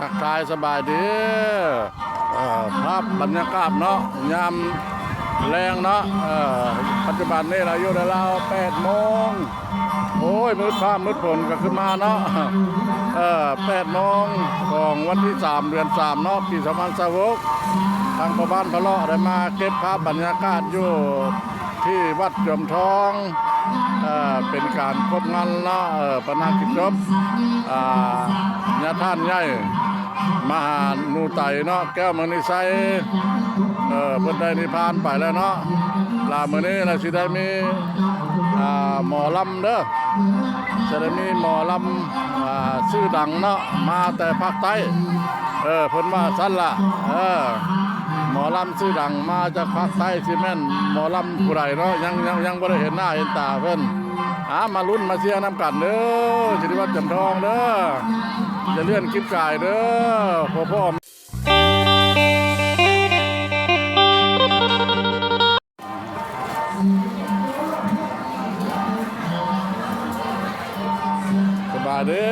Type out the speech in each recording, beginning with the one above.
ທັກທາຍສະບາຍດີ ເອີ ພາບບັນຍາກາດເນາະ ຍາມແລງເນາະ ເອີ ປັດຈຸບັນນີ້ລາວຢູ່ລາວແປດໂມງ ໂອ້ຍ ມືດຟ້າມືດຝົນກໍຂຶ້ນມາເນາະ ເອີ ແປດໂມງຂອງວັນທີສາມ ເດືອນສາມເນາະ ປີສອງພັນຊາວຫົກ ທາງພໍ່ບ້ານພະເລາະໄດ້ມາເກັບພາບບັນຍາກາດຢູ່ ທີ່ວັດຈອມທອງ ເອີ ເປັນການຄົບງານເນາະ ເອີ ປະນາກິດສົບ ອາ ຍາທ່ານໃຫຍ່ ມະຫານູໄຕເນາະ ແກ້ວມະນີໄຊ ເອີ ເພິ່ນໄດ້ນິບພານໄປແລ້ວເນາະ ລະມື້ນີ້ລະຊິໄດ້ມີ ອາ ໝໍລຳເດີ ຈະໄດ້ມີໝໍລຳ ອາ ຊື່ດັງເນາະ ມາແຕ່ພາກໃຕ້ ເອີ ເພິ່ນວ່າຊັ້ນລະ ເອີ ໝໍລຳຊື່ດັງມາຈາກພາກໃຕ້ ຊິແມ່ນໝໍລຳຜູ້ໃດເນາະ ຍັງ ຍັງ ຍັງບໍ່ໄດ້ເຫັນໜ້າເຫັນຕາເພິ່ນ ອາ ມາລຸ້ນມາເຊຍນຳກັນເດີ ສິລິວັດ ຈຳທອງເດີ ຢ່າເລື່ອນກິບກາຍເດີ ພໍ່ພໍ່ ສະບາຍດີ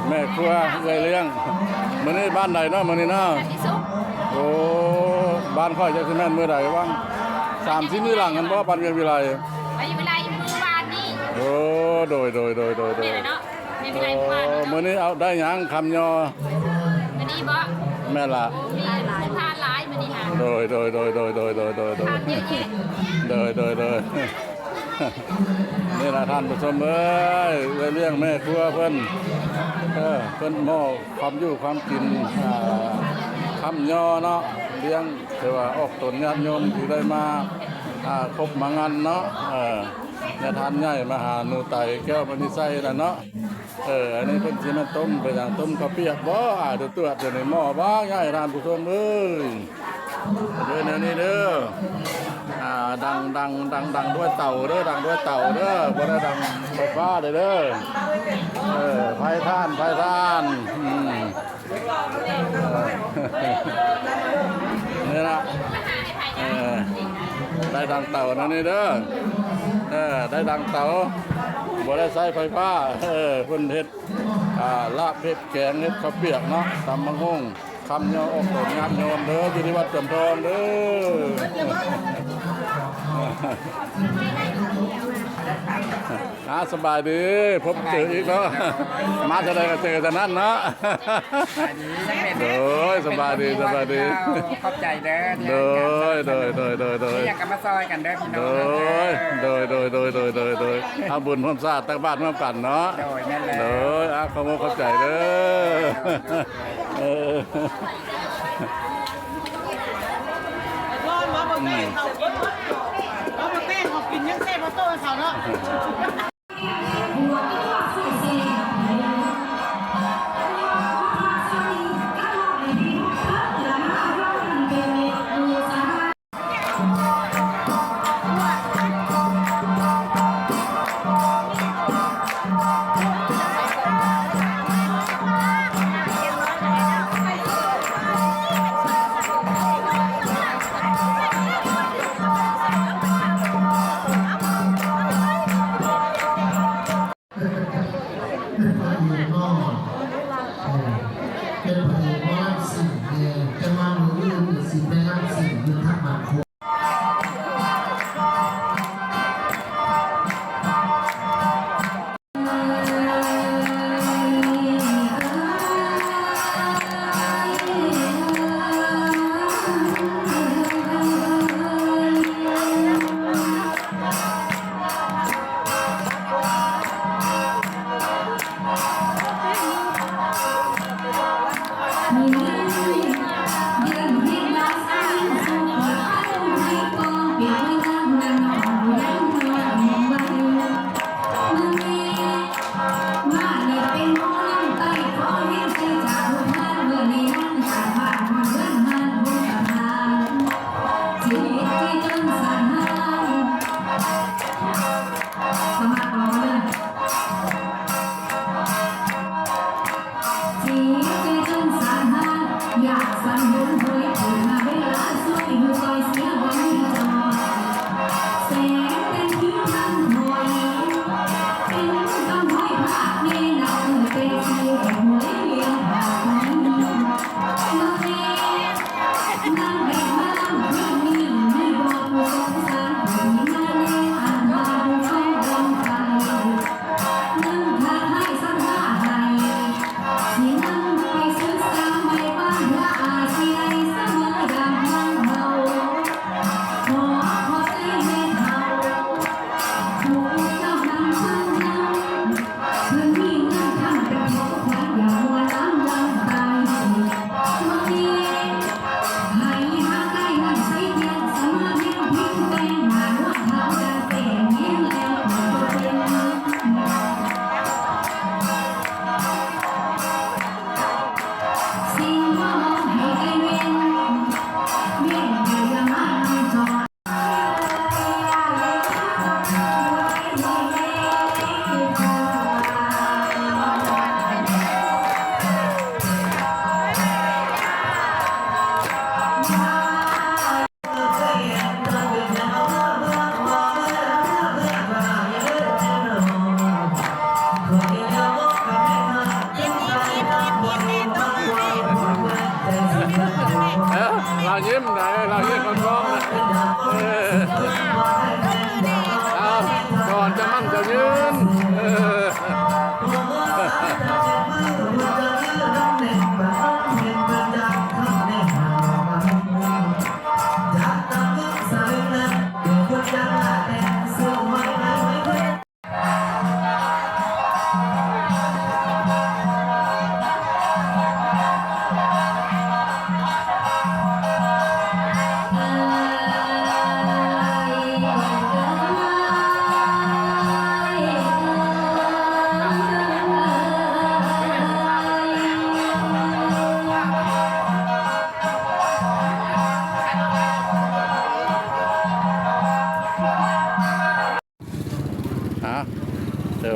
ແມ່ຄົວເອື້ອຍລ້ຽງ ມື້ນີ້ບ້ານໃດເນາະ ມື້ນີ້ເນາະ ໂອ້ ບ້ານຂ້ອຍຈັກຊິແມ່ນມື້ໃດຫວາ ສາມສີ່ມື້ຫຼັງຫັ້ນບໍ່ ບ້ານວຽງວິໄລ ໄປວິໄລມື້ວານນີ້ ໂອ້ ໂດຍ ໂດຍ ໂດຍ ໂດຍ ແມ່ນແຫຼະເນາະ ແມ່ນວິໄລມື້ວານນີ້ເນາະ ມື້ນີ້ເອົາໄດ້ຫຍັງຄຳຍໍ ມື້ນີ້ບໍ່ ແມ່ນລະ ໂອ້ ມີສະພານຫຼາຍມື້ນີ້ຫາ ໂດຍ ໂດຍ ໂດຍ ໂດຍ ໂດຍ ໂດຍ ໂດຍ ໂດຍ ໂດຍ ໂດຍ ນີ້ລະທ່ານຜູ້ຊົມເອີຍ ເອື້ອຍລ້ຽງແມ່ຄົວເພິ່ນ ເອີ ເພິ່ນມອບຄວາມຢູ່ຄວາມກິນ ອາ ຄຳຍໍເນາະ ລ້ຽງ ຖືວ່າອອກຕົນຍາດໂຍມທີ່ໄດ້ມາ ອາ ຄົບມາງານເນາະ ເອີ ຍາທ່ານໃຫຍ່ມະຫານູໄຕ ແກ້ວມະນີໄຊນະເນາະ ເອີ ອັນນີ້ເພິ່ນຊິມາຕົ້ມ ເປັນຫຍັງ ຕົ້ມເຂົ້າປຽກບໍ່ ອາ ຕົວດຢູ່ໃນໝໍ້ບໍ່ ຍາຍທ່ານຜູ້ຊົມເອີຍ ເດີ ແນວນີ້ເດີ ອາ ດັງ ດັງ ດັງ ດັງດ້ວຍເຕົາເດີ ດັງດ້ວຍເຕົາເດີ ບໍ່ໄດ້ດັງໄຟຟ້າເດີ ເດີ ເອີ ໄຟຖ່ານ ໄຟຖ່ານ ອືມ ນີ້ລະ ເອີ ໄດ້ດັງເຕົາແນວນີ້ເດີ ເອີ ໄດ້ດັງເຕົາ ບໍ່ໄດ້ໃຊ້ໄຟຟ້າ ເອີ ເພິ່ນເຮັດ ອາ ລາບ ເຮັດແກງ ເຮັດເຂົ້າປຽກເນາະ ຕຳບັກຫຸ່ງ ຄຳຍໍອອກຕົນຍາດໂຍມເດີ ຢູ່ທີ່ວັດຈອມທອງເດີ ອາ ສະບາຍດີ ພົບເຈີອີກເນາະ ມາເທື່ອໃດກໍເຈີເທື່ອນັ້ນເນາະ ໂດຍ ສະບາຍດີ ສະບາຍດີ ຂອບໃຈເດີ ໂດຍ ໂດຍ ໂດຍ ໂດຍ ໂດຍ ມີຫຍັງກໍມາຊ່ອຍກັນເດີພີ່ນ້ອງ ໂດຍ ໂດຍ ໂດຍ ເອົາບຸນຮ່ວມຊາດ ຕັກບາດຮ່ວມກັນເນາະ ໂດຍ ແມ່ນແລ້ວ ໂດຍ ອາ ຂອບອົກຂອບໃຈເດີ ເອີ ອືມ ເອົາບັກແຕງເຂົາກິນ ເອົາບັກແຕງເຂົາກິນ ຍັງແຊບກວ່າໂຕເຂົາເນາະ.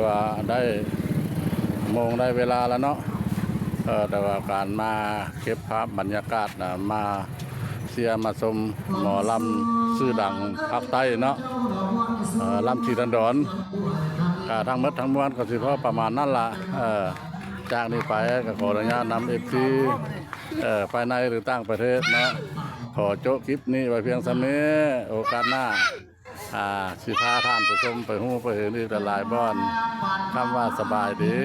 ວ່າໄດ້ໂມງໄດ້ເວລາແລ້ວເນາະ ເອີ ແຕ່ວ່າການມາເກັບພາບບັນຍາກາດນະ ມາເຊຍມາຊົມໝໍລຳຊື່ດັງພາກໃຕ້ເນາະ ເອີ ລຳສີທັນດອນ ກະທັງໝົດທັງມວນກໍຊິພໍປະມານນັ້ນລະ ເອີ ຈາກນີ້ໄປກໍຂໍອະນຸຍາດນຳເອັຟຊີ ເອີ ພາຍໃນ ຫຼື ຕ່າງປະເທດເນາະ ຂໍໂຈະຄລິບນີ້ໄວ້ພຽງສ່ຳນີ້ ໂອກາດໜ້າ ອ່າ ຊິພາທ່ານຜູ້ຊົມໄປຮູ້ໄປເຫັນອີກຫຼາຍໆບ່ອນ ຄຳວ່າສະບາຍດີ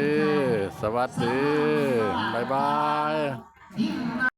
ສະຫວັດດີ ບາຍບາຍ.